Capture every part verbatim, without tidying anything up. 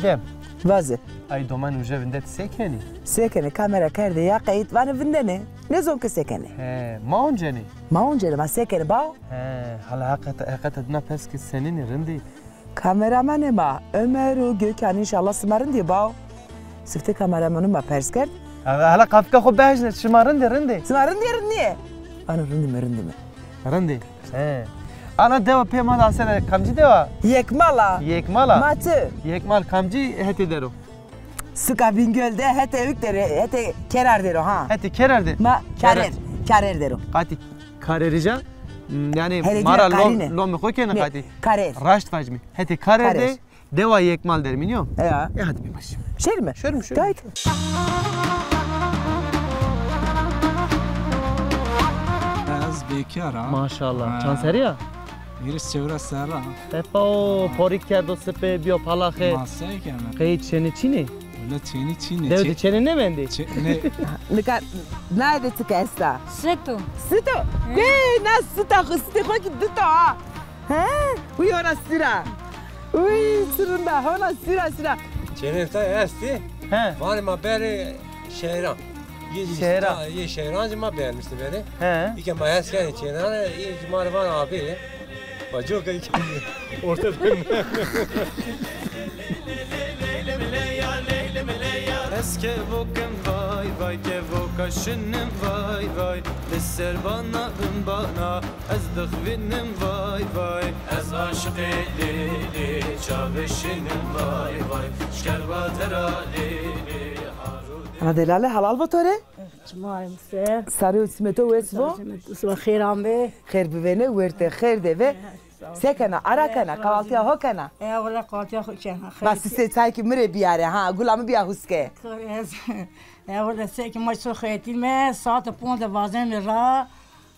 Cem. Vaze. Ay doman uca vinde ti se kenî? Se kenê, kamera kerdê ya qeyît, vanê vindene. Nêzon ke se kenê. He, ma oncenê? Ma oncenê, ma se kenê, bao? He, hala heqet, heqet dina pers ke senînî rindî. Kameramanê ma, Ömer û Gökhan, înşallah sima rindî, bao? Siftê kameramanû ma pers kerd. Hala, hala qafika xo behecne, şima rindî, rindî. Sima rindî, rindî. Vano rindî mi, rindî mi. Rindî. He. Ana dewa pê ma de asena kamcî dewa? Yekmala. Yekmala. Ma ti? Yekmal kamcî hetê der o? Suka Bingöl de hetê ewk der, hetê kerar der o ha. Hetê kerar de? Ma karer, karer der o. Qatî karerî ca, m, yanî ma ra lom, lomê xo kenê qatî. Karer. Raşt vajîme. Hetê karer de. Dewa Yekmal der mi nîyo? Ya. E, hadi bir baş. Şer mi? Şer mi, şer mi? Gayet. Ez bekar a. Maşallah. Ha. Çand serrî ya? Hîris çewres serra. Efa o, porik kerdo sipê, biyo palaxê. Ma se keme? Qey çênî çînî? Wele çênî çînî. Dew de çênî nêmendî? Çê-, ne. Nika naye de çik esta? Sito. Sito? He. Ê, na sita xo, sitê xo kî dito ha. He? Uy hona sira. Uy, çi rinda, hona sira sira. Çênê ta estî. He. Vanê ma berê şehran. Yê şehran. Yê şehran zî ma beğenmişti beni. He. Îke ma hes kenê çênane, yê zî ma rê van abi. Baco ke orta. Ez kevokim vay vay, kevoka şinim vay vay. Li ser bana, bin bana. Ez dixwînim vay vay. Ez aşiqê lê lê, çavê şinim vay vay. Şkerba tera lê lê, harû. Ana delale, helal bo to rê. Çima em ser. Sarê û çimê to wes bo. Sima xêr amê. Xêr bivêne, wertê xêr de ve. Sağ ol. Se kena, ara kena, kahvaltıya ho kena? E, wele kahvaltıya ho kena. Ma sisê çay ki mi rê biyare ha, gula mi biya huske. Xêr ez. E, wele se ki ma ço xetîme, saate ponc de vazeme ra.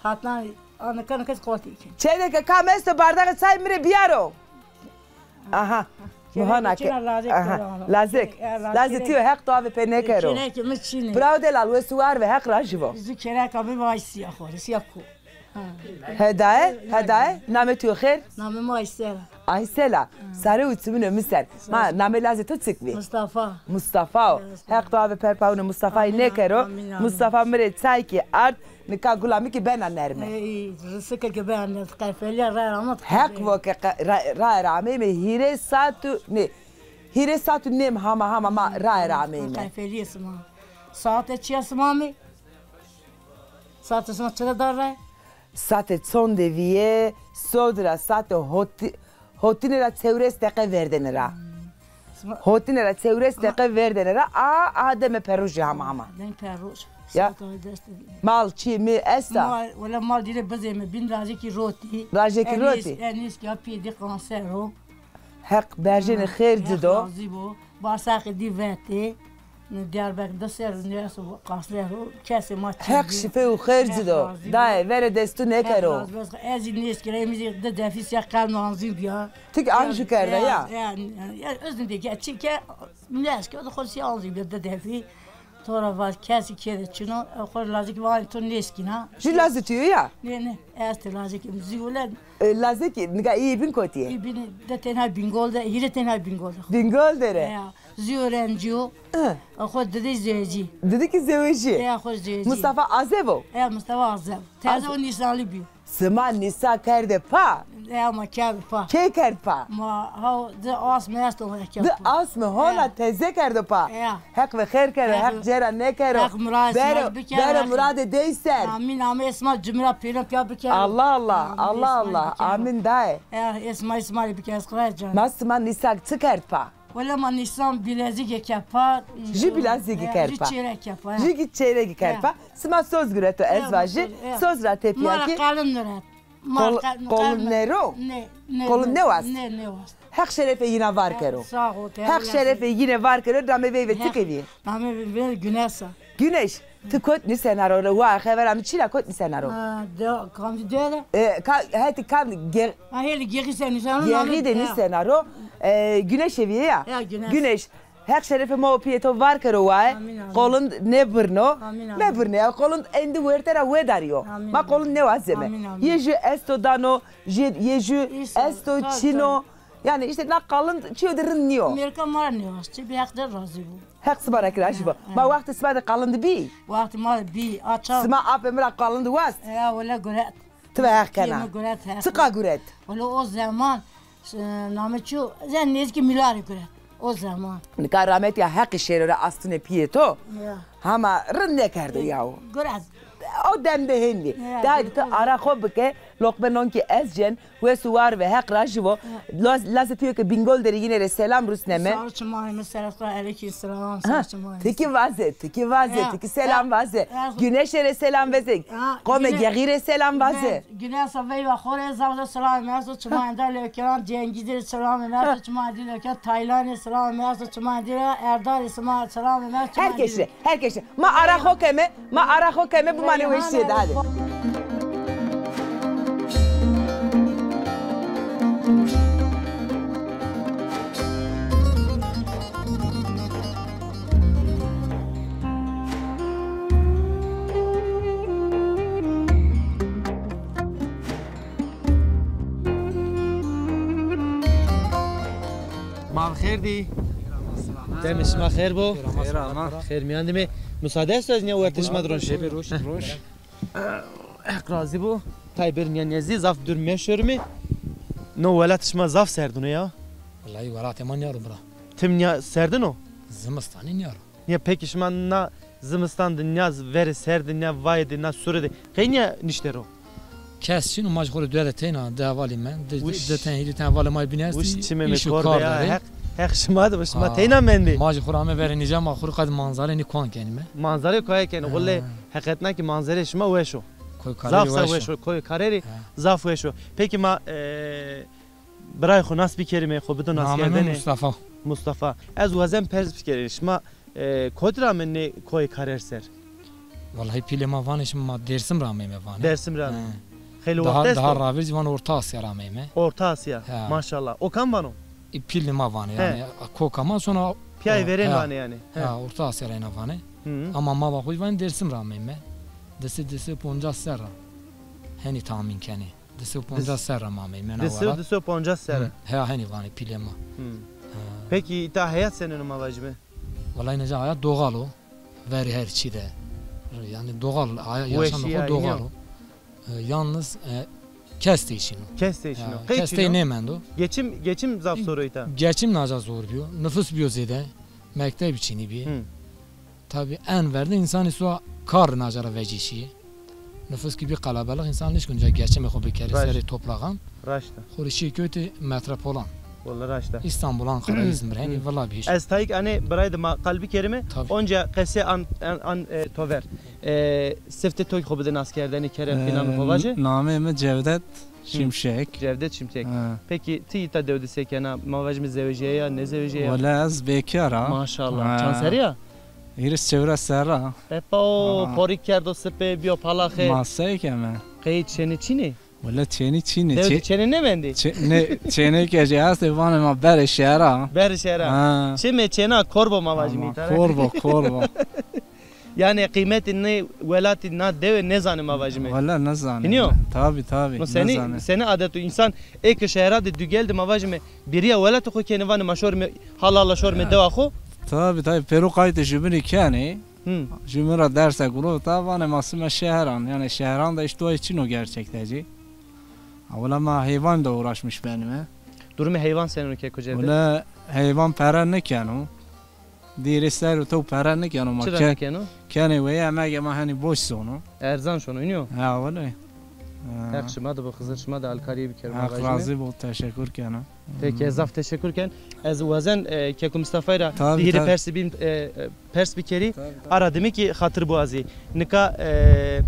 Hatna Ana, kena kes qotî ke. Çêneke kam esto, bardaxê çay mi rê biyaro. Aha. Muhana ke. Lazek. Lazek. Lazek tiyo, Heq to ave pê nêkero. Çêneke mi çînê. Bravo delal, wes û war ve, Heq rajî vo. Zû kêreka mi vay sîya xo rê, sîya ku. Hedaye, hedaye, namê tiyo xêr? Namê mi Aysel a. Aysel a. Sare û çimino mi ser. Ma namê lazê to çik vî? Mustafa. Mustafa o. Heq to ave per pawino Mustafayî nêkero. Amîn, amîn. Mustafa mi rê çay kî ard. Nika gula mi kî bena nerme. Ey, risike ke bena nerme, qefelîya raye ra ama. Heq vo ke qe-, ra-, raye ra ameyme hîrê saet û nê. Hîrê saet û nêm hama hama ma raye ra ameyme. Qefelîyê sima. Saete çi ya sima mi? Saete sima çi de da raye? Saete çond de vîye, sod ra saete hotî-, Hotine ra çewres deqe verdene ra. Hotine ra çewres deqe verdene ra. A, a deme perrojî hama hama. Dem perroj. Ya. Mal çî mi esta? Mal, wele mal dîre bizême, bin rajekî rotî. Rajekî rotî. Enîs, enîs ya pî dî kanser o. Heq berjêne xêr ci do. Razî bo. Barsaqê dî vetê. Diyarbekir di serr nêesto, qasler o, kesê ma çin. Heq şîfe û xêr ci do. Dayê, verê destû nêkero. Ez zî nêşkîna, mi zî di defî sîya qelm anzîn bîya. Ti kî anjû kerda ya? Ya, ya, ya, izin de ke, çi ke, nêşkîna, xo sîya anzîn bîya di defî. To ra vaj, kesî kê de çin o, xo lazê kî vanê to nêşkîna. Jû lazê to yo ya? Nê, nê, estê lazê kî, zî wele. E, lazê kî, nika î bin kotî yê? Î bin de tenha Bingol de, hîrê tenha Bingol de. Bingol de re? Ya. Zî öğrenci o. Hı. Xo didê zewecî. Didê kî zewecî. Ya, xo zewecî. Mustafa Azev o? Ya, Mustafa Azev. Teze o nîsanlî bîyo. Sima nîsa kerde pa? Ya, ma kerd pa. Key kerd pa? Ma ha di asme esto ma kerd pa. Di asme hona teze kerdo pa. Ya. Heq ve xêr kero, Heq cêra nêkero. Heq muradê sima bikero. Bero muradê dey ser. Amîn, amîn. Esma cumra pêro piya bikero. Allah Allah, Allah Allah. Amîn dayê. Ya, esma, esma bikero, ez qiraya can. Ma sima nîsa çi kerd pa? Wele ma nîsan bilezîge ke pa. Jû bilezîge ke pa. Jû çêrek ke pa. Jû kî çêrek ke pa. Sima soz gureto ez vajî. Soz ra tepîya kî. Qolin nêro? Qolin nêwast? Nê, nêwast. Heq şerefê yîna var kero. Sağ ol. Heq şerefê yîne var kero, namê veyve ti kevî? Namê veyve Güneş a. Güneş. Ti kot nîsena ro? Wa xevera mi çîna, kot nîsena ro? Ha, de, kamcî de de? E, ka, hetî kam ge-, ha, hêlî Gexî se nîsena ro. Gexî de nîsena ro. E, Güneş eviye ya. Ya, Güneş. Güneş. Heq şerefê ma û pîyê to var kero waye. Amîn, amîn. Qolin nêbirno. Amîn, amîn. Mebirne ya, qolin endi werte ra wedarîyo. Amîn. Ma qolin nêwazeme. Amîn, amîn. Yê jû esto dano, yê jû esto çîno. Yanî îşte na qalind çîyo de rind nîyo. Mêrka ma ra nêwast, çi bî Heq de razî bo. Heq sima ra kî razî bo. Ha, ha. Ma wextê sima de qalind bî? Wextê ma de bî, a çax. Sima apê mi ra qalind wast? Ya, wele guret. Ti ve Heq kena. Pîyê mi guret, Heq. Çiqa guret? Wele o zeman, e, name çi yo, zen nêzîkî mîlarî guret. O zeman. Nika rametîya Heqî şêro ra astune pîyê to. Ya. Hama rind nêkerdo yaw. Guret. O dem de hêndî. Ya, de haydi ti ara xo bike, loqme non kî ez cen, wes û war ve, Heq rajî vo. Ya. Laz-, lazê pîyo ke Bingol der î yîne rê selam rusneme. Sağ ol, çimanê mi, seref ra elekî selam, sağ ol, çimanê mi. Ti kî vaze, ti kî vaze, ti kî selam vaze. Ya. Güneşe rê selam veze. Ha, Qomê Geğî rê selam vaze. Güneşa veyva xo rê zaf zaf selamê mi esto, çimanê de lêkeran, Cengîzî rê selamê mi esto, çimanê de lêkeran, Taylanê selamê mi esto, çimanê de Erdarê sima selamê mi esto, çimanê de. Her kes rê, her kes rê. Ma ara xo keme, ma ara xo keme, bimanê weşîye de, hadi. Ma bi xêr dî. Demê şima xêr bo. Xêr ama. Xêr mîyan de me. Musade esto ez nîya wertê şima de ron şê. Roş, roş. Heq razî bo. Tay bêrî nîya nezdî, zaf dûr meşorîme. No welat şima zaf serdin o ya. Wellahî welatê ma nîyaro bira. Tim nîya serdin o? Zimistanî nîyaro. Nîya pekî şima na zimistan de, nîya verê ser de, nîya vayê de, na sure de qey nîya nişte ro? Kes çin o, ma jî xo rê duye de teyna, di hevalî me, di, di ten, hîrê ten hevalê ma yê bîn estî. Wiş çimê mi kor be ya, Heq, Heq şima de bo, şima teyna mendî. Ma jî xo rê ame verê nîja, ma xo rê qayt manzarê nî koan kenîme. Manzarê koa kenî, wele heqetna kî manzarê şima weş o. Koy Karerî zaf weş o. Koy Karerî zaf weş o. Pekî ma, e, birayê xo nas bikerîme, xo bido naskerdene. Namê mi Mustafa. Mustafa. Ez wazen pers bikerî. Şima E, kotî ra ame nê koyê Karer ser? Wellahî pîlê ma vanê şima ma Dêrsim ra ameyme vanê. Dêrsim ra ameyme. He. Xeylê wext esto? Daha ravêr zî vanê Orta Asya ra ameyme. Orta Asya. He. Maşallah. O kam vano? Î pîlê ma vanê yanî. Koka ma sona pîyayê verên vanê yanî. He. Ha, Orta Asya ra ena vanê. Ama ma va xo zî vanê Dêrsim ra ameyme. Di sey, di sey û poncas serr a. Henî tahmîn kenê. Di sey û poncas serr a ma ameyme na welat. Di sey, di sey û poncas serr a. He, henî vanê pîlê ma. Pekî îta heyat senên o ma vajîme? Wellahî nêca heyat doğal o. Verê her çî de. Yanî doğal, yaşam xo doğal o. E, yalnız, e, kes tey çin o. Kes tey çin o. Kes tey nêmendo. Geçim, geçim zaf zor o îta. Geçim nêca zor bîyo. Nifus bîyo zêde. Mekteb çinî bî. Tabî en ver de însanî suwa kar nêca ra vecî şî. Nifus kî bî qelebelik, însan nişkîn ca geçimê xo bikerê serê topraxan. Raşt a. Xo rê şî kewtê metropolan. Wele raşt a. Îstanbul, Ankara, Îzmir, henî vila bî. Ez tayîk anê birayê de ma qal bikerîme. Tabî. Onca qesê an, an, an, e, to ver. E, siftê to kî xo bide naskerdenê, kerem, e, înan xo vaje. Namê mi Cevdet Şimşek. Cevdet Şimşek. Ha. Pekî ti îta dew de se kena? Ma vajîme zewejîye ya, nêzewejîye ya? Wele ez bêkar a. Maşallah. Ha. Çand serrî ya? Hîris çewres serr a. Epa o, porîk kerdo sipê, bîyo palaxê. Ma sey keme? Qey çênê çin ê? Wele çênî çin ê. Dew de çênê nêmendî? Çê-, nê, çênê ke jî estê vanê ma berê şehra. Berê şehra. Ha. Çimê çêna kor bo ma vajîme îta ra. Kor bo, kor bo. Yanî qîmetê nê welatî, na dewe nêzanê ma vajîme. Wele nêzanê. Hînî yo? Tabî, tabî. No senî, senî adet o, însan ê ke şehra de dugel de ma vajîme, bêrîya welatê xo kenê vanê ma şorîme, hala hala şorîme dewa xo. Tabî, tabî. Pêro qaytê jubinî kenê. Jubin ra derse gurota, vanê ma sime şehran. Yanî şehran de îşte o çin o gerçekte jî. Ewla ma heyvan de uğraşmış benîme. Durumê heyvan senên o keko Cevdet? Wele heyvan pere nêkeno. Dîrê ser û tew pere nêkeno ma. Çira nêkeno? Kenê weye, emegê ma henî boş sono. Erzan şono, înî yo? Ha, wele. Ha. Heq şima de bo, Xizir şima de alkarîye bikero. Heq razî bo, teşekur kena. Pekî, ez zaf teşekur ken. Ez wazen, e, keko Mistafayî ra di hîrê persî bîn, e, e, pers bikerî. Tabî, tabî. Ara dime kî xatir biwazî. Nika, e,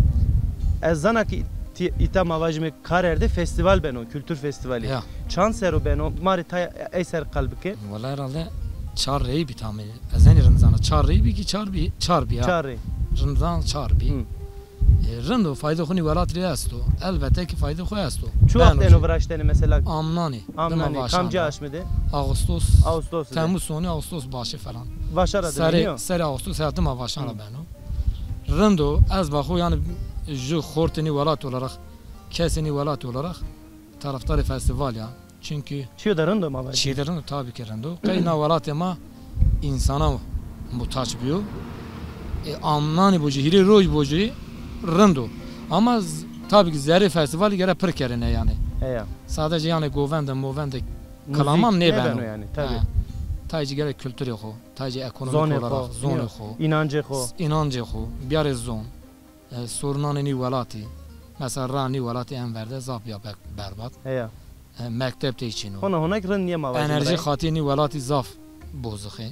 ez zana kî ti-, îta ma vajîme Karer de festîval beno, kultur festîvalî. Ya. Çand serr o beno? Ma rê tay ey ser qal bike. Wela herhalde çar rey bî tamî. Ez henî rind zana. Çar rey bî kî çar bî, çar bî ya. Çar rey. Rind zana çar bî. Hı. E, rind o, faydê xo nî welat rê esto. Elbette kî faydê xo esto. Çi wext eno viraştene mesela? Amnanê. Amnanê. Kamcî aşme de? Ağustos. Ağustos de. Temmuz sonu, Ağustos başı falan. Vaşa ra de. Serê, serê Ağustos ya dima vaşan ra beno. Rind o, ez va xo yanî ju xortê nî welat olarak, kesê nî welat olarak taraftarê festîval ya. Çunkî çîyo de rind o ma vajî. Çîyo de rind o, tabî ke rind o. Qey na welatê ma însana muhtaç bîyo. E, amnanî bo jî, hîrê roj bo jî rind o. Ama z-, tabî ki zerrê festîvalî gere pir kerine yanî. Heya. Sadece yanî govende, movende, kilaman nêbeno. Nêbeno yanî, tabî. Ha. Tayê ci gere kulturê xo, tayê ci ekonomîk olarak, zonê xo, înancê xo. Înancê xo, biyarê zon. E, sorunanê nî welatî, mesela ra nî welatî en verde zaf bîya be-, berbat. Heya. E, mekteb tey çin o. Hona hona ki rind nîye ma vajî. Enerjî xatî nî welatî zaf bozix ê.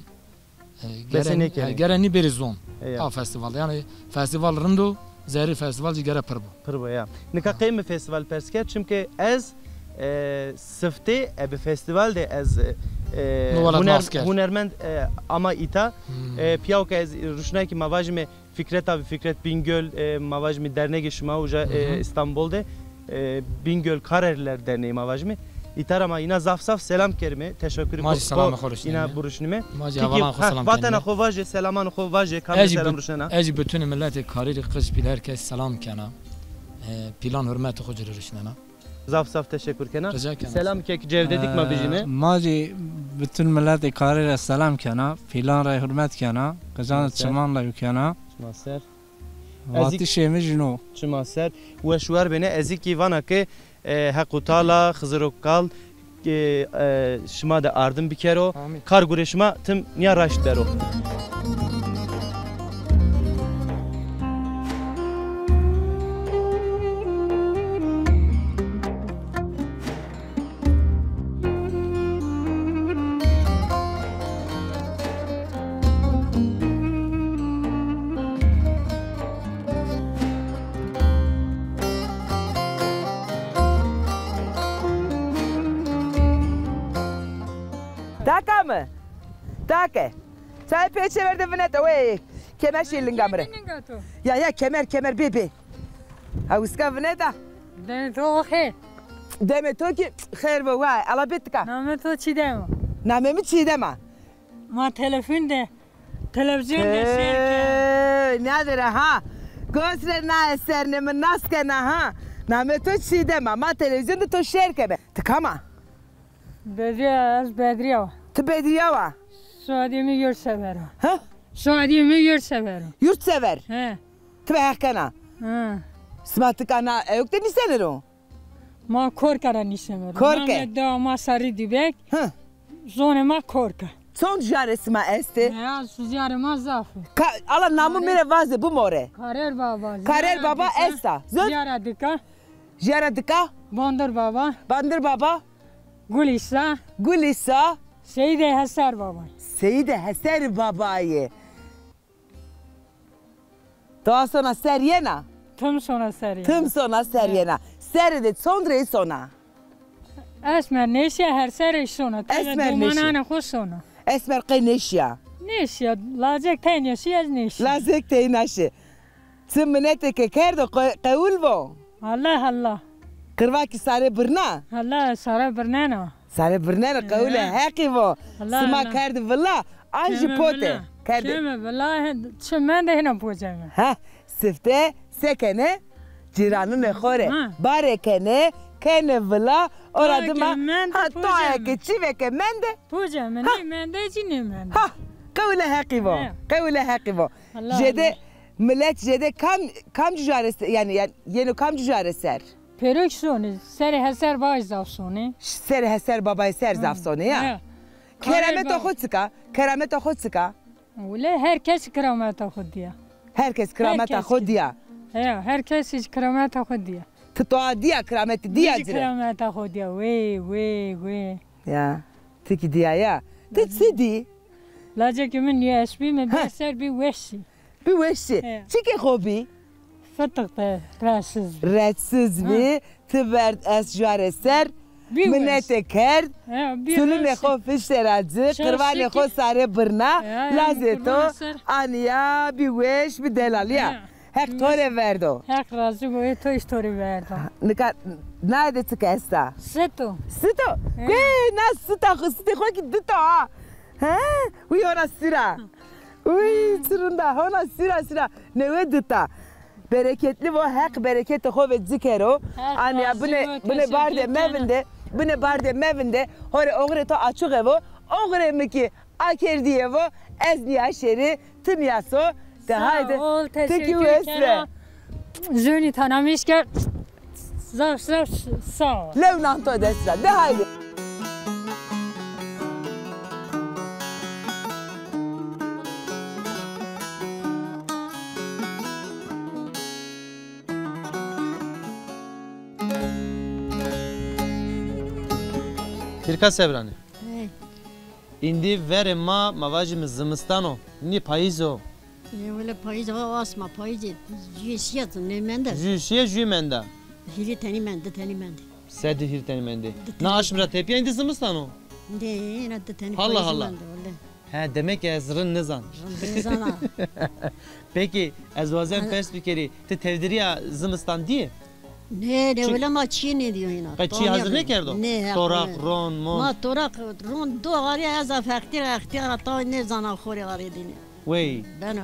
E, gere, e, gere nî bêrî zon. Heya. A festîval. Yanî festîval rind o, zerrî festîval jî gere pir bo. Pir bo ya. Nika qey mi festîval pers kerd, çimke ez, e, siftê, e, bi festîval de ez, e, huner-, hunermend, e, ama îta. Hmm. E, pîyaw ke ez ruşna ki ma vajîme Fikret abi, Fikret Bingöl, e, ma vajîme dernegê şima uca, e, Îstanbul de, e, Bingöl Kareliler Derneği ma vajîme. Îta ra ma îna zaf zaf selam kerîme. Teşekkür ko, îna buruşnîme. Ma jî hevalan xo selam kerîme. Vatena xo vaje, selaman xo vaje, kam selam ruşnena. Ez jî, ez jî bütün milletê Karêrî qij pîl herkes selam kena. E, pîlan hurmetê xo ci rê ruşnena. Zaf zaf teşekkür kena. Rica kena. Selam kek Cevdetîk ma bijîme. E, ma jî bütün milletê Karêrî ra selam kena. Pîlan ra hurmet kena. Qijan çiman ra yukena. Çima ser. Vatişê mi jî no. Çima ser. Weş û war bêne. Ez kî vana ke, e, Heq û Tala, Xizir û Kal, e, e, şima de ardim bikero. Amîn. Kar gurê şima tim nîya raşt bero. Taka mi? Take. Çay pê çêver de vineta. Wey, kemer şî linga mi rê. Linga to. Ya, ya, kemer, kemer, bê, bê. Ha, wîska vineta. Demê to xêr. Demê to kî xêr bo, way. Ala bê tika. Namê to Çîdem o. Namê mi Çîdem a. Ma telefon de, televîzyon de şêr kena. Ey, nadir a ha. Gos rê naye ser nê, mi nas kena ha. Namê to Çîdem a. Ma televîzyon de to şêr keme. Ti kam a? Bedrîya, ez Bedrîya wa. Ti Bedrîya wa? Soyadê mi Yurtsever o. Ha? Soyadê mi Yurtsever o. Yurtsever? He. Ti be Heq kena. He. Sima tika na ewk de nîsenir o? Ma Korke ra nîsenir o. Korke. Namê dewa ma Sarî Dîbek. He. Zonê ma Korke. Çond jîyarê sima estê? Ya, jîyarê ma zaf ê. Ka-, ala namû mi rê vaze, bimore. Karer Baba. Karer Baba esta. Zor. Jîyara Dika. Jîyara Dika. Bandir Baba. Bandir Baba. Gulîsa. Gulîsa. Seyîdê Heser Babayê. Seyîdê Heser Babayê. To a sona ser yena? Tim sona ser yena. Tim sona ser yena. Serê de çond rey sona? Esmer nêşîya, her serê sona. Esmer nêşîya. Domananê xo sona. Esmer qey nêşîya? Nêşîya. Lazek teyna şî, ez nêşî. Lazek teyna şî. Ti minetê ke kerdo, qe-, qewul vo? Allah Allah. Qirva kî sare birna? Allah, sare birnena. Sare birnena, qewulê Heqî vo. Allah, sima kerdi vila, an jî pote. Kerdi. Keme vila, he, çi mende hina poceme. Ha, sifte, se kene? Cîranunê xo rê. Ha. Bare kene, kene vila, ora dima, ha, toye ke çî ve ke mende. Poceme, nêmende, cî nêmende. Ha, qewulê Heqî vo. He. Qewulê Heqî vo. Jêde milet jêde kam, kamcî jare se-, yanî, yanî yeno kamcî jare ser? Pêro kî sonê, serê Heser Babayî zaf sonê. Serê Heser Babayî ser zaf sonê ya. He. Kerameta xo çik a? Kerameta xo çik a? Wele her kes kirameta xo dîya. Her kes kirameta xo dîya. He, her kes kirameta xo dîya. Ti toa dîya, kirametî dîya ci rê? Kirameta xo dîya. Wey, wey, wey. Ya, ti kî dîya ya. Ti çi dî? Lacekê min nîyeş bî, mi bî ser bî weşî. Bî weşî. He. Çikê xo bî? Fitix de rahatsiz bî. Rahatsiz bî. Ti verd est jare ser. Minete kerd. Çulunê xo fişte ra ci, qirvanê xo sare birna. Lazê to anîya bî weş, bî delal ya. Heq to rê verdo. Heq razî bo, ê to îş to rê verdo. Nika naye de çik esta? Sito. Sito? He. Ê, na sita xo, sitê xo kî dita ha. He? Wî hona sira. Uy, çi rind a, hona sira sira. Newe dita. Bereketli vo, Heq bereketê xo ve ci kero. Anîya binê, binê bardê mevinde. Binê bardê mevinde, hore oxirê to açuxe vo, oxirê mi ki akerdîye vo, ez nîya şêrî, ti nîya so, de haydi, ti ki wes be. Jûnî tanamiş ke, zaf zaf sağ ol. Lew nan to dest ra, de haydi. Pîrka Sebranî. Hey. Îndî verê ma, ma vajîme zimistan o. Nî payîz o. Ê, wele payîz o, asma payîzê. Jû şîye, nêmende. Jû şîye, jû menda. Hîrê tenî mend, di tenî mendî. Se di hîrê tenî mendî. Di tenî. Na aşm ra tepîya îndî zimistan o? Nê, ena di tenî payîz mendî, wele. He, demek ki ez rind nizan. Rind nizana. Peki, ez wazen pers bikerî, ti tewdirîya zimistan dîyê? Nê, nê, wele ma çîyê nêdîyo hîna. Qe çî hazir nêkerdo? Nê, toraq, ron, mon. Ma toraq, ron do arê, ez zaf extîyar, extîyar a taw nêzana xo rê arê dînê. Wey. Beno,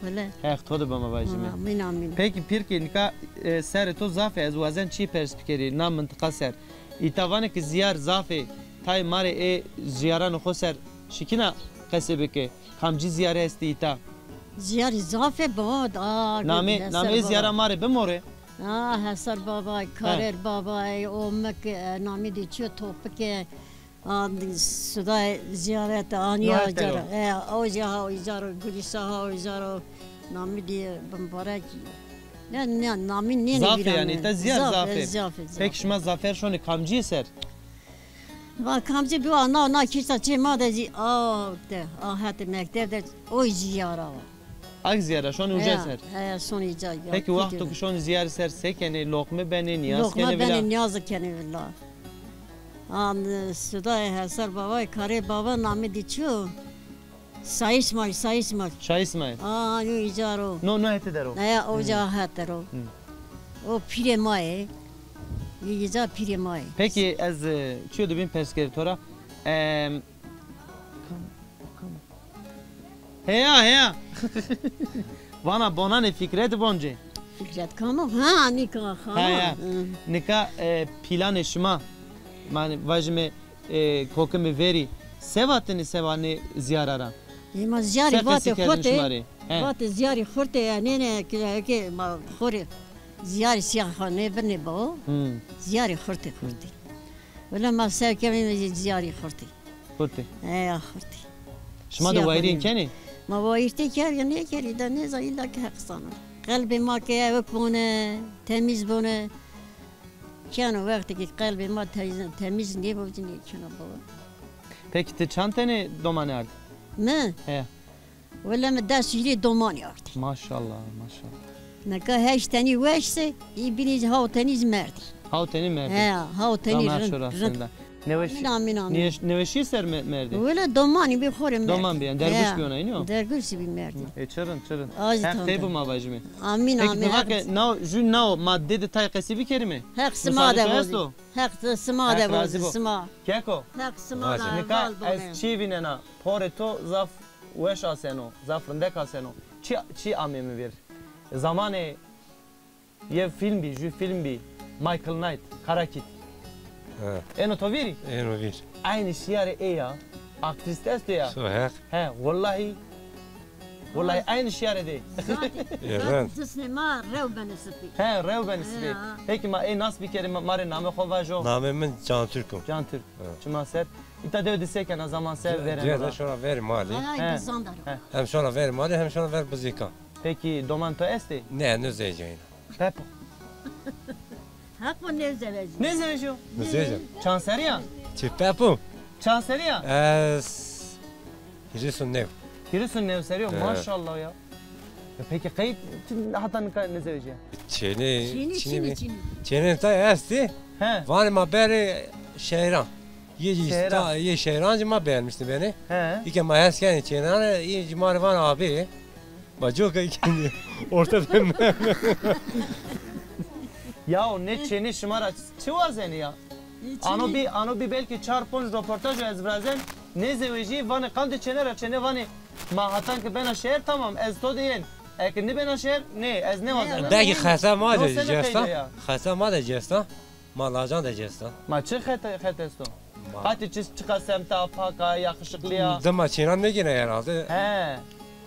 wele. Heq to de bima vajîme. Amîn, amîn. Peki pîrkê, nika, e, serê to zaf ê, ez wazen çî pers bikerî, na mintiqa ser. Îta vanê ki zîyar zaf ê, tayê ma rê ê zîyaranê xo ser şikîna qesê bike. Kamcî zîyare estê îta? Zîyarî zaf ê baba, a. Namê, namê zîyara ma rê bimorê. A, Hesar Babay, Karer Babay, o mi ki, e, namî dî çi yo, Topik ê, a, Suda zîyaret, Anîya Caro. E, o zî ha o îcar o, Gulîsa ha o îcar o, namî dî bimbarek. Ne, ne, namî nênî vîra mi. Zaf ê yanî, îta zîyar zaf ê. Zaf ê, zaf ê. Peki şima zafer şonê kamcîye ser? Va kamcî biwa, na, na kîşta çê ma de zî, a, de, a hetê mekteb de, o zîyara wa. Ak zîyara, şonê uca ser? He, şonê uca ya. Peki wexto ki şonê zîyarî ser se kenê, loqme benê, nîyaz kenê vila? Loqme benê, nîyaz kenê vila. An, Sudayê Hesar Babay, Karê Baba namê dî çi yo? Sayî Îsmaîl, Sayî Îsmaîl. Şayî Îsmaîl. A, yo îcar o. No, no hetê der o. He, o ca het der o. O pîrê ma yê. Yo îcar pîrê ma yê. Peki ez, e, çiyo de bîn pers kerî to ra. Em, heya, heya. Vana bonanê Fikret Boncê. Fikret kam o? Ha, nika xana. Ha, ya. Nika, e, pîlanê şima. Manî vajîme, e, kokimê verî se vatêne seba nê zîyara ra? Ê, ma zîyarî vatê xurtê. Vatê zîyarî xurtê, ya nêne ki, ki ma xo rê zîyarî sîya xo nêbinê bo. Zîyarî xurtê, xurtê. Wele ma sew kemîme zî zîyarî xurtê. Xurtê. E, ya xurtê. Şima de wayîrîn kenê? Ma wayîrtî kerî, nêkerî de nêza îlla ki Heq zana. Qelbê ma ke ewk bone, temîz bone. Keno wextê ki qelbê ma te-, temîz nêbo, nêkena baba. Peki ti çand tenê domanî ard? Mi? He. Wele mi des hîrê domanî ard. Maşallah, maşallah. Nika heşt tenî weş se, î bînî zî haw tenî zî merdî. Haw tenî merdî. He, haw tenî rind, rind. Neweşî, amîn, amîn. Neweşî ser me-, merdî. Wele domanî bî xo rê merdî. Doman bî, yanî dergûş bî ona, înî yo? Dergûş bî merdî. E, çi rind, çi rind. Heq tey bo ma vajîme. Amîn, amîn. Peki, nao, jû nao, ma dê de tay qesî bikerîme? Heq sima de bo. Heq sima de bo, sima. Keko. Heq sima de. Nika ez çî vînena, porê to zaf weş aseno, zaf rindek aseno. Çi, çi amê mi vîr? Zamanê yew fîlm bî, jû fîlm bî. Michael Knight, Kara Kît. He. Êno to vîrî? Êno vîr. Eynî şîyarê ê ya. Aktrîs esto ya. So Heq. He, wellahî. Wellahî eynî şîyarê dê. Zatî, zatî cisnê ma rew benê sipî. He, rew benê sipî. He, ya. Peki ma ê nas bikerî, ma, ma rê namê xo vajo. Namê min Can Türk o. Can Türk. He. Çima ser. Îta dew de se kena, zaman ser verê. Cê de şona verî malî. He. Hem şona verî malî, hem şona ver bizîka. Peki doman to estê? Ne, nêzewejîya îna. Pepo. Heq bo nêzewejîya. Nêzewejîyo? Nêzewejîya. Çand serî ya? Çi pepo? Çand serî ya? Ez hîris û new. Hîris û new serî yo, maşallah ya. E, peki qey ti heta nika nêzewejîya? Çênê, çênê, çênê, çênê. Çênê ta estî. He. Vanê ma berê şehran. Yê jî sta-, yê şehran jî ma beğenmişti beni. He. Îke ma hes kenê çênane, yê jî ma rê van abi. Ma coka îke orta de me. Yaw, nê çênê şima ra çi wazenê ya? Ano bî, ano bî belkî çar ponc roportaj ez virazen, nêzewejî, vanê qandê çêne ra çêne, vanê ma hatan ki bena şeher tamam, ez to de yên. Eke nêbena şeher, nê, ez nêwazena. Belkî xeta ma de cesta. Xeta ma de cesta. Ma lacan de ci esta. Ma çi xet, xet esto? Ma Qatî çi, çiqa semta, paka, yaxişiqlî ya? Dima çînan nêgêne herhalde. He.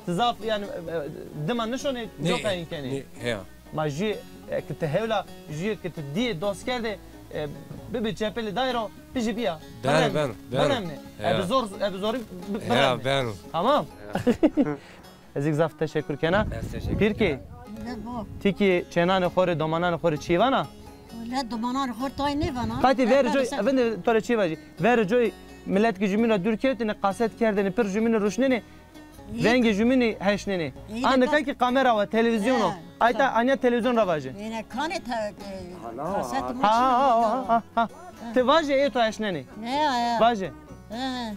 Ti zaf, yanî, e, e, dima nişonê, coka înkenê. Nê, heya. Ma jû, e, ki ti hewla, jû ki ti dîyê dost kerdê, e, bibi çepelê dayro, bijî bîya. Beno, beno, beno. Beno emnê. Heya. Ebe zor, ebe zorî bi-, beno emnê. Heya, beno. Tamam. Heya. Ez kî zaf teşekkür kena. Ez teşekkür kena. Pîrkê, ti kî çênanê xo rê, domananê xo rê çî vana? Wele domananê xo rê tay nêvana. Qatî ver coy, vinde to rê çî vajî. Ver coy milet kî jumîn ra dûr kewtêne, qaset kerdêne, pir jumînî ruşnenê, vengê jumînî heşnenê. A nika kî kamera wa, televîzyon o. Ayta anya televîzyon ra vaje. Yine kanê te, e, kaset mi çî. Ha, ha, ha, ha. Ti vaje ê to heşnenê. Ne ya, ya. Vaje. He.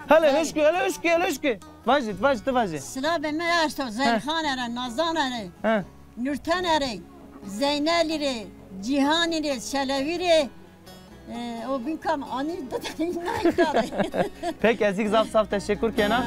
Hele huşkî, hele huşkî, hele huşkî. Vajî, vajî, ti vajî. Silabê mi esto, Zerîxan erê, Nazan erê, Nurten erê, Zeynelî rê, Cîhanî rê, Selewî rê, e, o bin kam anî di tenî nayî. Peki, ez kî zaf zaf teşekkür kena.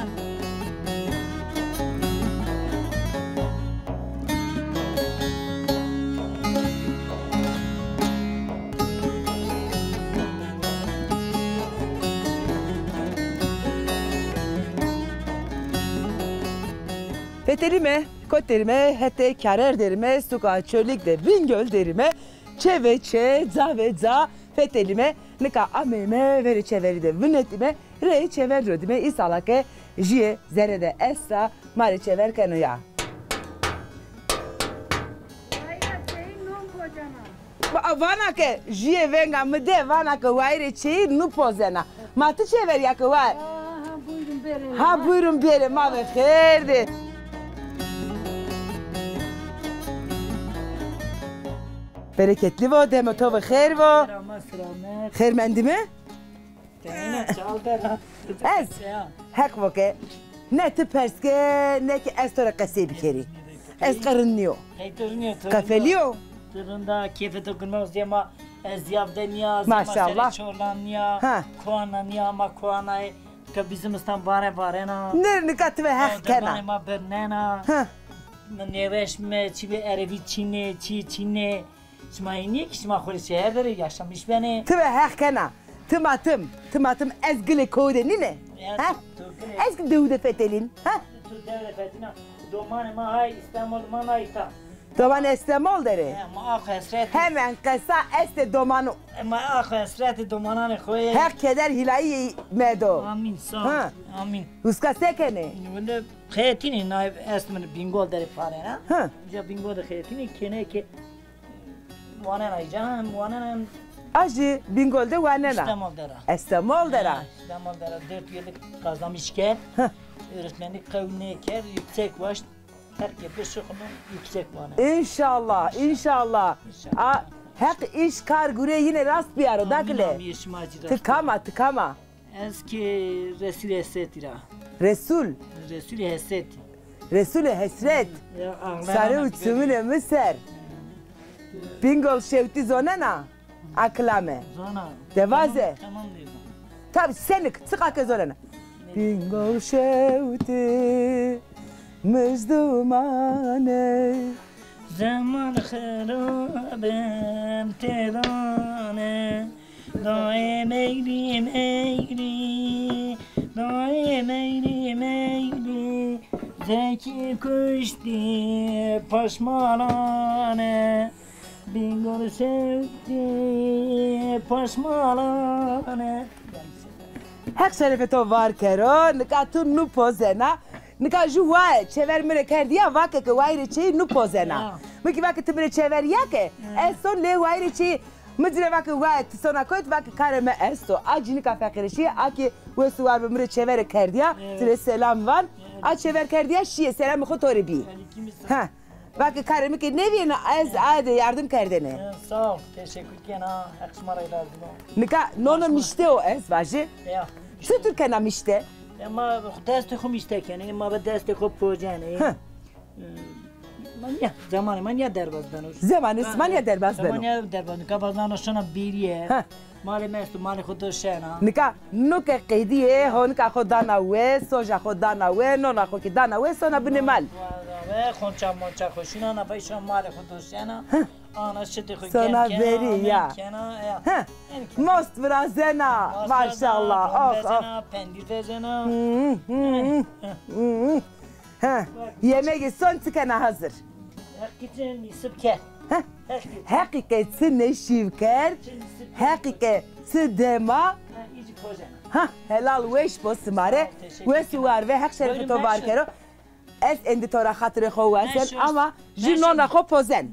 Fetelîme, kot derîme, hetê Kyarer derîme, suka Çolîg de Bingöl derîme, çê ve çê, ca ve ca fetelîme, nika ameyme verê çeverî de vinetîme, reyê çever ro dîme, îsala ke jîyê zere de esta, ma rê çever keno ya. Va-, vana ke jûyê venga mi de, vana ke wayîrê çêyî nupozena. Ma ti çêver ya ke wa. Ha, ha, buyurun bêrê. Ha, buyurun bêrê, ma ve xêr dê. Bereketli vo, demo to ve xêr vo. Selamet, selamet. Xêr mendîme? Ez, Heq vo ke, ne ti pers ke, ne kî ez to rê qesey bikerî. Ez qe rind nîyo. Qe felîyo. Ti rind a, kêfê to girme, zê ma, e, zîyaf de nîya, zê ma serê çolan nîya, koana nîya, ma koana yê. Ke bi zimistan vare varena. Nê, nika ti ve Heq kena. Dermanê ma birnena. Mi nêweş, mi çî bi erevî çînê, çî çînê. Şima hînî kî şima xo rê şeher de rê yaşamîş benê. Ti ve Heq kena. Ti ma tim, ti ma tim ez gilê kow de nîne. Ha? Ez kî dew de fetelîn. Ha? Tu dew de fetelîna. Domanê ma hay Îstanbul, ma nay îta. Domanê Îstanbul de rê. He, ma ax hesret. Hemen qesa estê domanu. E, ma ax hesretê domananê xo yê. Heq keder hîlayî medo. Amîn, sağ ol. Ha. Amîn. Uska se kenê? Wende xeyetînî, nay est mi Bingol de rê parena. Ha. Uca Bingol de xeyetînî, kenê ke wanena îca, hem wanena hem. A jî Bingol de wanena? Îstemol de ra. Estemol de ra. Ha, Îstemol de ra. Dört yıllık kazanmış kerd. Heh. Öğretmenlik qew nêkerd, yüksek waşt. Her ke bişuxulun yüksek wanena. Înşallah, înşallah. Înşallah. A, Heq îş kar gurê yîne rast biyaro, dakile. Amîn, amîn, şima jî rast. Ti kam a, ti kam a? Ez kî Resûlê Hesretî ra. Resul? Resûlê Hesretî. Resul Hesret. Ya, ağlayarak. Sare û çiminê mi ser. Bingol şewtî zonena? A kilame. Zona. De vaze. Tamam, tamam, dêrma. Tabi senik, çiqa ke zonena. Bingol şewtî, mijdumane. Zeman xirab em têdane. Daê meylî meylî, daê meylî meylî, zekî kuştî paşmanane, Bingol şewtî paşmanane. Heq şerefê to var kero, nika tu nupozena. Nika ju waye, çever mi rê kerdîya, vake ke wayîrê çêyî nupozena. Ya. Mi kî vake ti mi rê çever ya ke, ez son lê wayîrê çêyî. Mi ci rê vake waye, ti sona koyt, vake karê mi esto. A cînika feqîrê şîye, a kî wes û war bi mi rê çeverê kerdîya, ti rê selam van. A çever kerdîya şîye, selamê xo to rê bî. He. Vake karê mi ke nêvîyena, ez aye de yardim kerdêne. He, sağ ol, teşekkür kena. Heq şima rê razî bo. Nika nono mişte o ez vajî. Ya. Çitur kena mişte? Ya ma destê xo mişte kenê, ma bi destê xo pocenê. He. Ma nîya, zemanê ma nîya derbaz beno. Zemanê sima nîya derbaz beno. Zemanê nîya derbaz, nika baznano şona bêrîye. He. Malê mi esto, malê xo do şena. Nika no ke qedîye, honika xo dana we, soja xo dana we, nona xo kî dana we, sona binê mal. Dana we, xonça monça xo şina, na pey şona malê xo do şena. He. Ana şitê xo. Sona verî ya. Heh. Most virazena. Maşallah. Oh, oh. Pendî vezena. Hmm, hmm, hmm. Heh. Yemegê son çi kena hazir? Heqî çi nîsib kerd. Heh. Heqî ke çi nêşîv kerd. Heqî ke çi dema. Ha, helal weş bo sima rê. Wes û war ve, Heq şerefê to bar kero. Ez êndî to ra xatirê xo wazen ama jû nona xo pozen.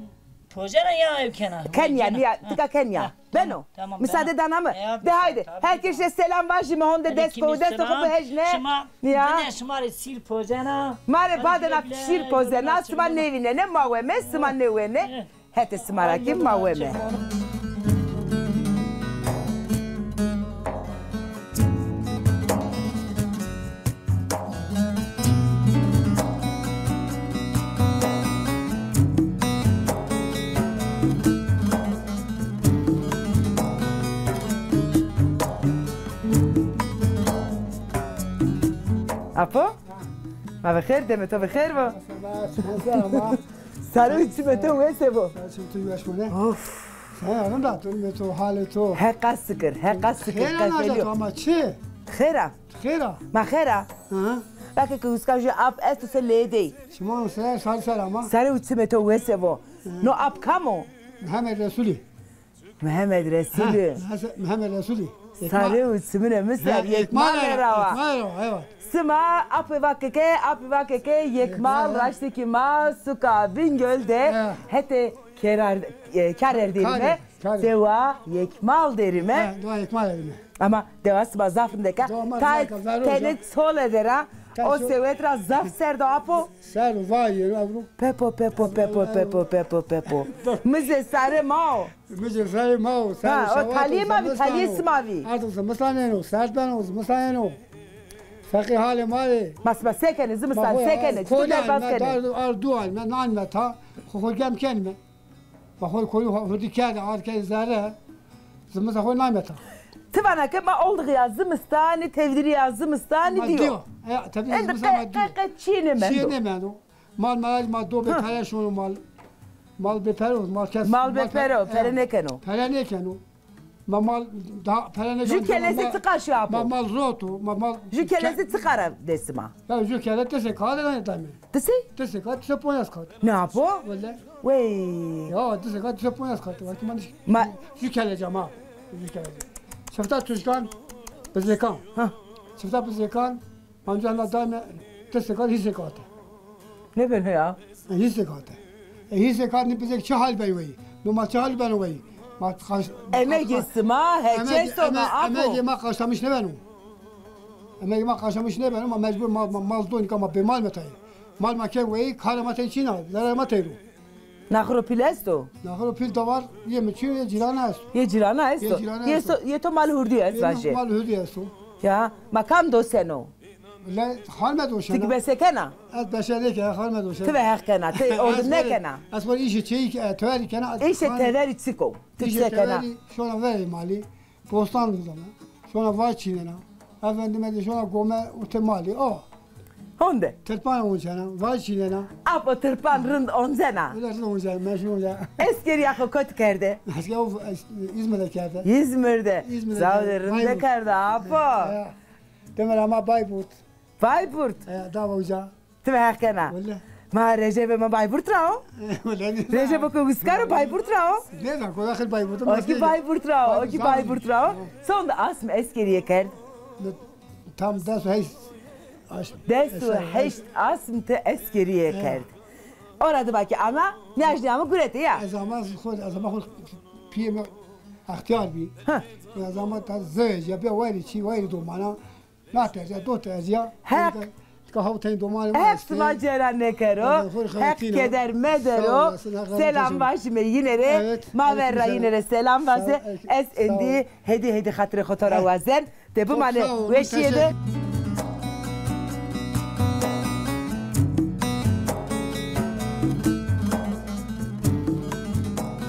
Pojena ya ew kena? Kenya, nîya, tika kenya. Beno. Tamam, müsaade dana mi? De haydi. Her kes rê selam vajîme, honde dest xo, dest xo bihejne. Şima, şima rê sîr pojena. Ma rê badena sîr pojena, sima nêvînene, ma weme, sima nêwene. Hetê sima ra kî ma weme. Apo? Ma bi xêr, demê to bi xêr bo. Sare û çimê to wese bo. Sare û çimê to weş bo ne? Of. Sen yanında dur, me to, halê to. Heqa sikir, heqa sikir. Xêra naca to ama çi? Xêra. Xêra. Ma xêra. Hı. Belki ki uska jü ap esto se lê dey. Şima ser, sar ser ama. Sare û çimê to wese bo. No ap kam o? Mihemed Resulî. Mihemed Resulî. Ha, Mihemed Resulî. Sare û çimine mi ser, yekmal rawa. Yekmal rawa, eyvallah. Sima apê va keke, apê va keke, yekmal, raştê kî ma suka Bingöl de hetê kerar, e, kar erderîme. Dewa yekmal derîme. Ha, dewa yekmal derîme. Ama dewa sima zaf rindek a. Tay tenê çole der a. O sewet ra zaf serd o apo. Serd o, vay yeno evro. Pepo, pepo, pepo, pepo, pepo, pepo. Mize sare ma o. Mize sare ma o. Ha, o talîyê ma vî, talîyê sima vî. Artık zimistan êno, serd beno, zimistan êno. Feqî halê ma rê. Ma sima se kenê, zimistan se kenê? Çitur derbaz kenê? Ar dua me, nan me ta, xo xo gem kenîme. Ma xo koyî hurdî kerde, ar kerdî zere. Zimista xo name ta. Ti vana ke ma oldiği ya zimistanî, tevdîrî ya zimistanî dîyo. Dîyo. E, tevdîrî zimistanî ma dîyo. Qe, qe, qe çî nêmendo. Çî nêmendo. Mal, mal, ma do bê pere şono mal. Mal bê pere o, mal kes. Mal bê pere o, pere nêkeno. Pere nêkeno. Ma mal daha pere nêkeno. Jü kelesi çiqa şi apo? Ma mal roto, ma mal. Jü kelesi çiqa ra dê sima? Ya jü kele tese kağıdı ne dame? Tisi? Tese kağıdı, tise ponyas kağıdı. Ne apo? Wele. Wey. Ya tise kağıdı, tise ponyas kağıdı. Vakti man. Ma jü kele cama. Jü kele. Çifta tuşkan, bizekan. Ha. Çifta bizekan. Anca na dame tise kağıdı, hisse kağıdı. Ne ben ya? E, hisse kağıdı. E, hisse kağıdı ne bizek çi hal ben wey. No ma çi hal ben wey. Ma kaş. Emegê sima heçe sona apo. Emegê ma kaşlamış ne ben o. Emegê ma kaşlamış ne ben o. Ma mecbur mal, mal, mal don ka ma bê mal metayê. Mal ma ke wey, kara ma tey çîna, zarar ma tey ro. Naxiro pîl esto? Naxiro pîl da var, yê mi çîyo, yê cîrana esto. Yê cîrana esto. Yê cîrana esto. Yê to mal hurdî est vajê. Mal hurdî esto. Ya, ma kam doseno? Le, xal me doşena. Ti ki bese kena? Ez bese nêkena, xal me doşena. Ti ve heq kena, ti ordi nêkena. Ez xo îşê çeyî ke, e, teverî kena. Îşê teverî çik o? Ti se kena? Îşê teverî şona verê malî. Postan didana. Şona vaj çînena. Efendime de şona gome û te malî. O. Honde. Tirpan oncena, vaj çînena. Apo tirpan rind oncena. Öyle rind oncena, meşhur oncena. Eskerîya xo kot kerde? Esker o, es-, İzmir'de kerde. İzmir'de. İzmir'de. Sağ ol, rinde kerde apo. Ya. Demir ama Bayburt. Bayburt. Ya, da hoca. Ti ve heq kena. Wele. Ma Recebe ma Bayburt ra o. Wele. Recebe ke Uskar o, Bayburt ra o. Ne da, koda xil Bayburt. O ki Bayburt ra o, o ki Bayburt ra o. Sonde asm eskerîye kerd? Tam des û heşt asm. Des û heşt asm ti eskerîye kerd. Ora de baki ama, nîyajnîya mi gurete ya. Ez ama xo, ez ama xo pîyê mi extîyar bî. Ha. Ez ama ta zewec ya, bîya wayîrê çî, wayîrê domana. Na terciya, do terciya. Heq. Tika hawteyî domanê ma estê. Heq sima cêra nêkero. Heq keder medero. Selam vajîme yîne rê. Ma ver ra yîne rê selam vaze. Ez êndî hêdî hêdî xatirê xo to ra wazen. De bimanê weşîye de.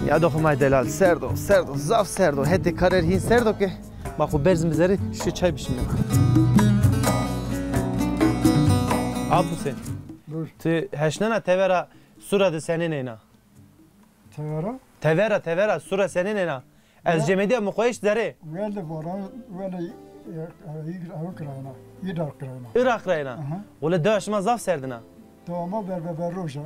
Ya doxo ma delal, serd o, serd o, zaf serd o. Hetê karer hîn serd o ke. Ma xo berzîme zerê, şî çay bişîme. Apo Husên. Buyur. Ti heşnena tevera sura de senên êna? Tevera? Tevera, tevera, sura senên ena? Ez cemedîya mi xo eşt zerê. Wele varan, wele, e, e, Îg-, Îg-, Îraq rayna, Îraq rayna. Îraq rayna? Aha. Wele dewa şima zaf serdin a. Dewa ma ver ve ver roja.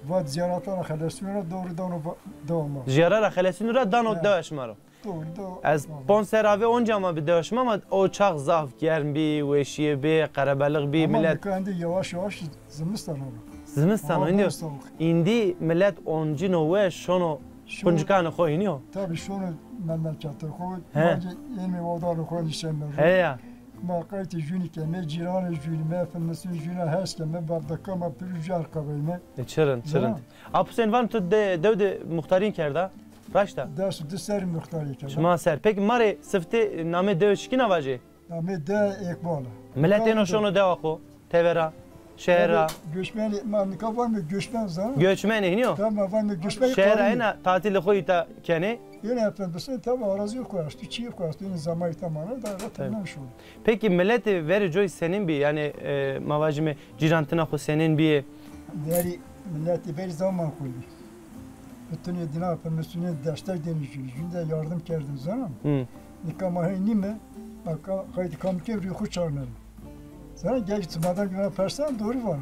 Vat ziyarata ra xelesîno ra doğru dano va-, dewa ma. Ziyara ra xelesîno ra dano dewa şima ro. Doğru, doğru. Ez ponc ser avê onca ma bi dewa şima, ama o çax zaf germ bî, weşîye bî, qerebelix bî, ama milet. Nika indi yavaş yavaş zimistan olo. Zimistan o, indi. Hava bol soğuk. Îndî milet oncîno we şono quncikanê xo, hînî yo? Tabi şono memleketê xo, he, bacê ênê odanê xo nişenme ro. He ya. Ma qaytê jûnî keme, cîranê jûnî, me filmisûn jûna hes keme, bardaka ma pir uca erqabeyme. E, çi rind, çi rind. Apo Husên, van tu de, dew de muxtarîn kerda? Raşt a? Des û di serrî muxtarî kerda. Çima ser. Peki ma rê siftê namê dewe şikîna vajê? Namê de Ekbal a. Milet êno şono dewa xo, tevera, şehra. Göçmenî, ma nika vanme göçmen zana. Göçmenî, hînî yo? Tamam, vanme göçmen. Şehra êna tatilê xo îta kenê. Yine efendim, sen tabi arazi yok, esto, çî yok, esto, yine zamanı tamam da, da tamam şu. Peki miletê verê coy senên bî? Yanî, e, ma vajîme cîrantina xo senên bîyê? Verî, miletê verî zaman xo bî. Bitinê dina permisûnê destek dênî jû, jû de yardım kerdim zana. Hı. Nika ma hey nîme, ma ka-, qaytê kam ke rûyê xo çarneme. Zana, gel ki madan güven persen doğru vana.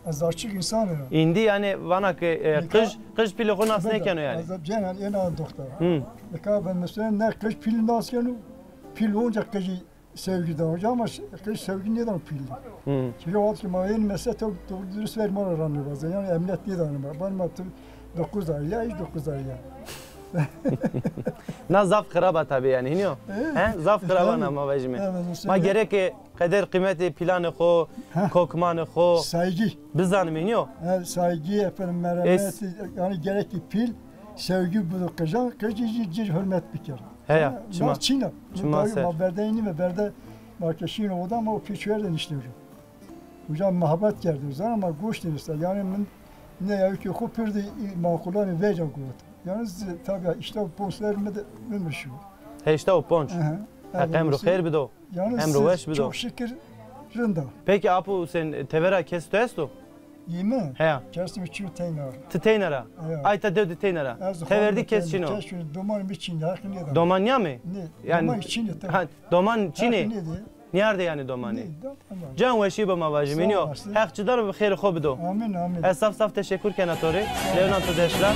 Ez açık insan ya. Îndî yanî vana ke, e, qij, qij pîlê xo nas nêkeno yanî. Ez cenen êna doktor. Hı. Nika ben mesela ne qij pîl nas keno, pîl onca qijî sevgi da onca ama qij sevgi nêdano pîl. Hı. Çünkü o ki ma ênî mesela doğru dürüst ver ma ra ranê vaze. Yanî emniyet nêdano ma. Van ma tu dokuz ay ya, hiç dokuz ay ya. Na zaf xirab a tabi yanî, hînî yo? He? Zaf xirab a na ma vajîme. Ma gereke qeder qîmetê pîlanê xo, kokmanê xo bizanime, hînî yo? He, saygı, efendim, merhamet, yanî gerek ki pîl, sevgi bido qijan, qij jî ci hurmet biker. Heya, çima. Çima ser. Ma berde înîme, berde ma ke şîno oda ma o pî çuwer de niştîno. Uca muhabbet kerdo zana, ma goş dînista. Yanî min ne ya ki xo pir de maqulanê veca got. Yalnız tabi heşta û ponc ser mi de mi şîyo. Heşta û ponc. Heq emro xeyr bido. Emro weş bido. Çok şükür rind a. Peki Apo Husên, tevera kes tu esto? Yî mi? Heya. Kes mi çîyo teyna ra. Ti teyna ra? Heya. Ayta dew de teyna ra. Teverdî kes çin o. Kes çin, doman mi çin, heq nêda. Doman nîya mi? Nê. Yanî doman çin o. Ha, doman çin ê. Nêardê yanî domanî. Can weşî bi ma vajîme, nîyo. Heq ci dano bi xêrê xo bido. Amîn, amîn. Ez zaf zaf teşekur kena to rê. Lewnan to deşla.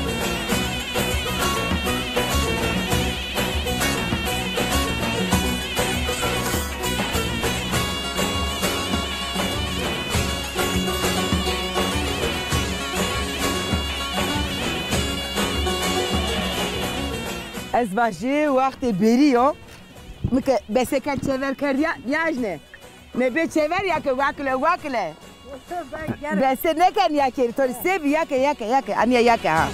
Ez vajî wextê bêrî yo. Mi ke bese kerd çever kerd ya, nîyajne. Mebê çever ya ke wakile, wakile. Bese nêken ya ke, to rê se bî ya ke, ya ke, ya ke. Anîya ya ke ha.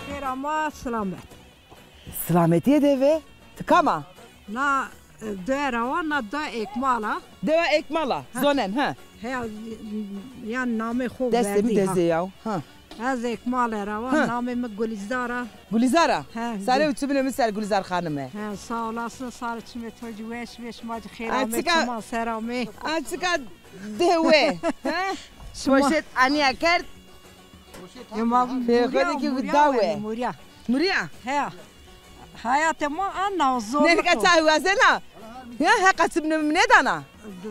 Xêr ama, silamet. Silametîye de ve. Ti kam a? Na, e, dewa ra wa, na dewa Ekmal a. Dewa Ekmal a. Ha. Zonen, ha. Heya, yanî namê xo verdî ha. Destê mi dezê yaw. Ha. Ez Ekmale ra wa, namê mi Gulîzar a. Gulîzar a? He. Sare û çimînê mi ser Gulîzar xanime. He, sağ olasın, sare çimê to cî weş bê, şima cî xêr amê, çiman ser amê. A çika dewe. He? Poşet anîya kerd. Fêxwedê ki dawe. Murîya. Murîya? Heya. Hayatê ma a naw zor. Nê nika çay wazena? Ya, heqa çimînê mi nêdana?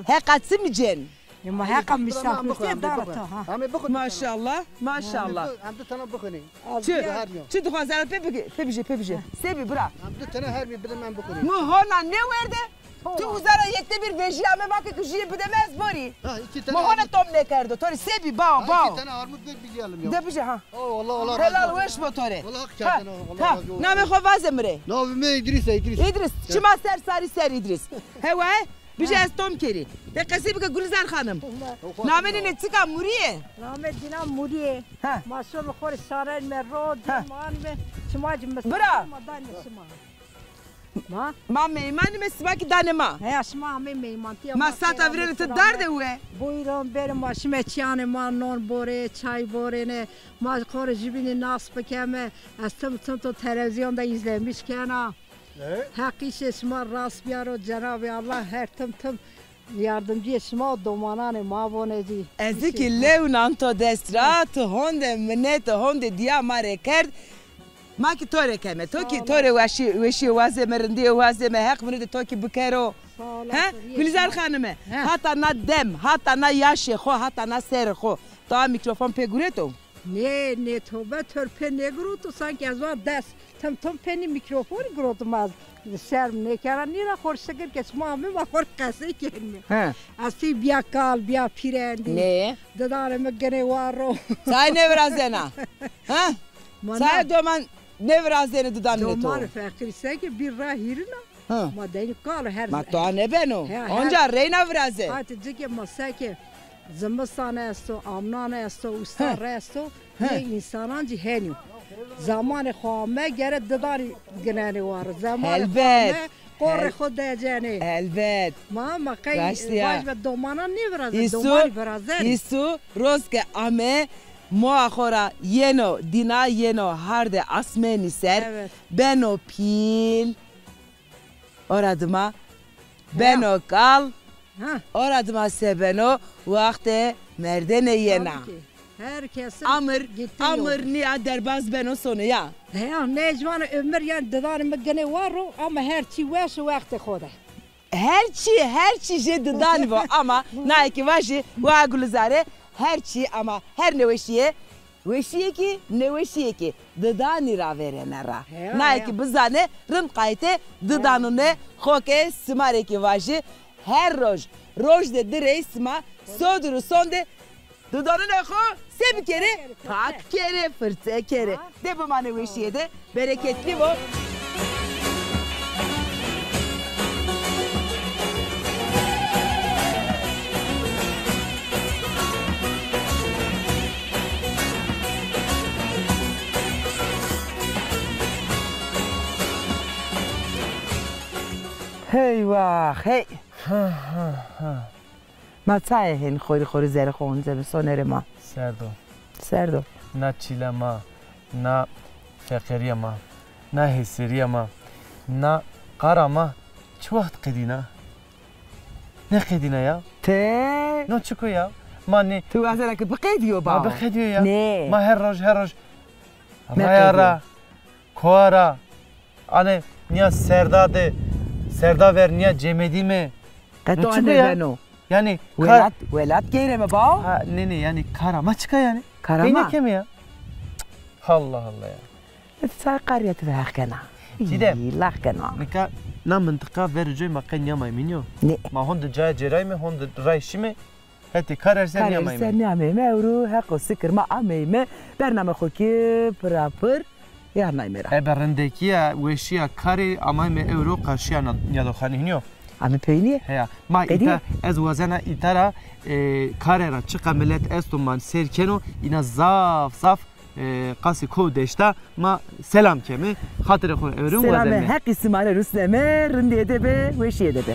Heqa çimî cên. Ya ma heqa misafirtîye dana to ha. Maşallah, maşallah. Em du tena bixwînê. Çi? Çi dixwazî, pê bige, pê bije, pê bije. Se bî bira? Em du tena her bî bidin em bixwînê. Mi hona nêwerde. Tu uza ra yekte bir vejîya me vake ki jûye bide mi ez borî. Ha, iki tane. Mi hona tom nêkerdo. To rê se bî, bao, bao. Ha, iki tane armut ver bicîyalim ya. De bije ha. Oh, Allah, Allah razı olsun. Helal weş bo to rê. Allah hak kerdin, Allah razı olsun. Namê xo vaze mi rê. Navê mi Îdrîs e, Îdrîs. Îdrîs, çima ser sarî ser Îdrîs. Hewa, bije ez tom kerî. De qesey bike Gulîzar xanim. Namê nîne çik a, Murîye? Namê dîna Murîye. Ha. Ma şono xo rê sarên me ro, dîman me. Çima cî mi. Bira. Ma danê şima. Ma? Ma meymanîme, sima kî danê ma. Heya, şima amê meymantîya ma. Ma sata virêne ti dardê we. Buyurun, bêrê ma şime çîyanê ma non borê, çay borêne. Ma xo rê jûbînî nas bikeme. Ez tim tim to televîzyon de izlemiş kena. Heq îşê şima rast biyaro, Cenabê Allah her tim tim Yardımcıyê şima û domananê ma bone zî. Ez de ki lew nan to dest ra, tu honde minete, honde diya ma rê kerd. Ma ki to rê keme. To ki to rê weşî, weşîye wazeme, rindîye wazeme, Heq mi rê de to ki bikero. Sağ olasın. Ha? Gülizar Hanıme, ha, hata na dem, hata na yaşê xo, hata na serê xo, to a mikrofon pê gureto? Nê, nê, tobe, to rê pê nêgiroto, sanki ez va dest. Tim tim pê nî mîkrofonî girotîme ez. Şerm nêkena, nîra xo rê şikir ke şima amê ma xo rê qesey kenîme. He. Ez tî bîya kal, bîya pîrendî. Nê. Didanê mi ginê war ro. Sayê nêvirazena. Ha? Ma sayê na- doman nêvirazenê didanê to. Domanê feqîrî seke bî ra hîrina. Ha. Ma deynî kal her. Ma to nêbeno. He, her. Onca reyna viraze. Hatî cike ma seke zimistan esto, amnan esto, ustar esto. He. Nê însanan zî henî yo. Zamanê xo ame gere didanî ginenê war. Zamanê xo ame qorê xo decenê. Elbet. Ma, ma qey vaj ve domanan nêvirazenê, domanî virazenê. Îsu, îsu roz ke ame, moa xo ra yeno dîna, yeno hardê asmenî ser, evet, beno pîl. Ora dima beno kal. Ha. Ora dima se beno, waxtê merdene yena. Tabii ki. Herkesin amir, gittiği yol. Amir nîya derbaz beno sono ya. He ya, nê ciwanê omir yanî didanê mi ginê war ro ama her çî weş o wextê xo de. Her çî, her çî jê didanî vo ama naye ki vajî wa Gulizare, her çî ama her nêweşîye, weşîye kî, nêweşîye kî didanî ra vêrena ra. Heya, heya. Naye ki bizane rind qaytê didanûnê xo ke sima rê kî vajî, her roj, roj de di rey sima sodir û sonde didanûnê xo se bikerê? Pak kerê, firçe kerê. De bimanê weşîye de. Bereketlî bo. Hey wax, hey. Ha, ha, ha. Ma çayê hên xorî xorî zerê xo onceme sonerê ma. Serd o. Serd o. Na çîla ma, na feqîrîya ma, na hêsêrîya ma, na qara ma çi wext qedîna? Nêqedîna ya? Tê. No çik o ya? Ma nê... Tu wazena ke biqedîyo bawo. Ma biqedîyo ya. Nê. Ma her roj, her roj raya ra, koa ra, anê nîya serda de, serda ver nîya cemedîme. Qe to ane beno. Yanî welat, welat geyreme bawo. Ha, nê, nê, yanî kara ma çik a yanî? Kara ma? Peynî keme ya. Allah Allah ya. Ti çay qarîya ti ve heq kena. Çîdem. Î, lax kena. Nika na mintiqa ver coy ma qey nîyamayme nîyo? Nê. Ma honde cayê cêrayme, honde ray şîme. Hetê kar erse nîyamayme. Kar erse nîyamayme. Ewro heqo sikir ma ameyme. Bername xo kî pira pir yarnayme ra. Ebe rindekîya, weşîya karê amayme ewro qarşîya na-, nîyadoxanî hînî yo. Ame peynîye. Heya. Ma îta, ez wazena îta ra, e, kare ra çiqa milet esto ma seyr keno, îna zaf zaf, e, qasê ko deşta ma selam keme. Xatirê xo ewrên wazenme. Selamê heqî sima rê rusneme, rindîye de be, weşîye de be.